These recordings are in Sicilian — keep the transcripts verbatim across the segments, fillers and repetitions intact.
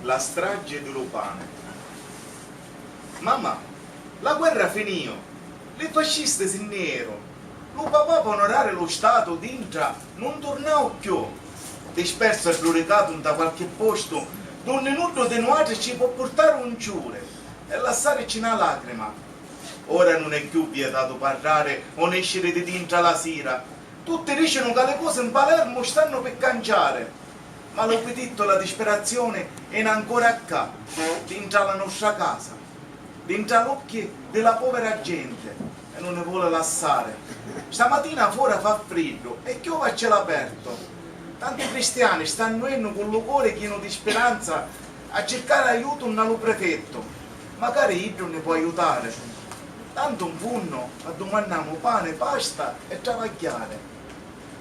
La stragi di lu pani. Mamà, la guerra finìu, li fascisti si nni eru, lu papà p'onorari lu Statu dintra nun turnau cchiù, dispersu e sbruricatu nta qualchi postu dunni nuddu di nuatri ci pò purtari un ciuri e lassarici na lacrima. Ora nun è cchiù vietatu parrari o nesciri di dintra la sira, tutti dicinu ca li cosi 'n Palermu stannu pi canciari. Ma lu pitittu e la dispirazioni eni ancora ccà, dintra la nostra casa, dintra l'occhi di la povera genti, e nun i voli lassari. Stamatina fora fa friddu e chiovi a cielu apertu. Tanti cristiani stannu jennu cu lu cori chinu di spiranza a circari aiutu nna lu prefettu, macari iddu nni pò aiutari. Tantu 'n funnu addumannamu pani, pasta e travagghiari.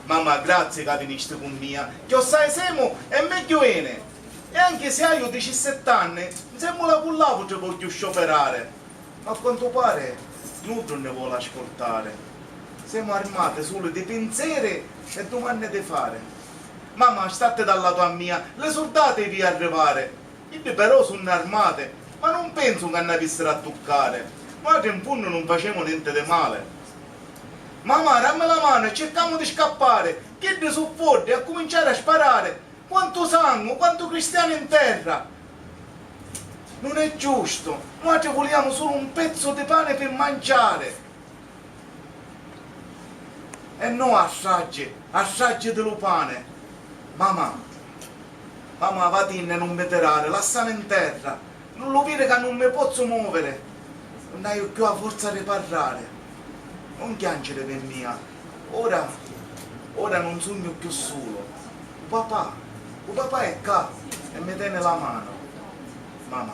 Mamà, grazzi ca vinisti cu mia, chiossai semu e megghiu eni. E anchi si haiu dicisett'anni, nsemmula cu l'autri vogghiu scioperari. Ma a quantu pari nuddu nni voli ascoltari. Semu armati sulu di pinseri e dumanni di fari. Mamà, statti dal latu a mia, li surdati i via arrivari. Iddi però sunnu armati, ma nun pensu ca nn'avissiru a tuccari. Nuatri 'n funnu nun facemu nenti di mali. Mamà, dammi la manu e circamu di scappari. Chiddi su foddi, accuminciari a sparari. Quantu sangu, quantu cristiani 'n terra! Nun è giustu, nuatri vuliamu sulu un pezzu di pani pi manciari. E no a stragi, a stragi di lu pani. Mamà, mamà, vatinni, nun mi tirari, lassami 'n terra. Nun lu viri ca nun mi pozzu moviri? Nun haiu cchiù a forza di parrari. Non chianciri pi mia. Ora, ora non sugnu cchiù sulu. U papà, u papà è ccà e mi teni la manu. Mamà.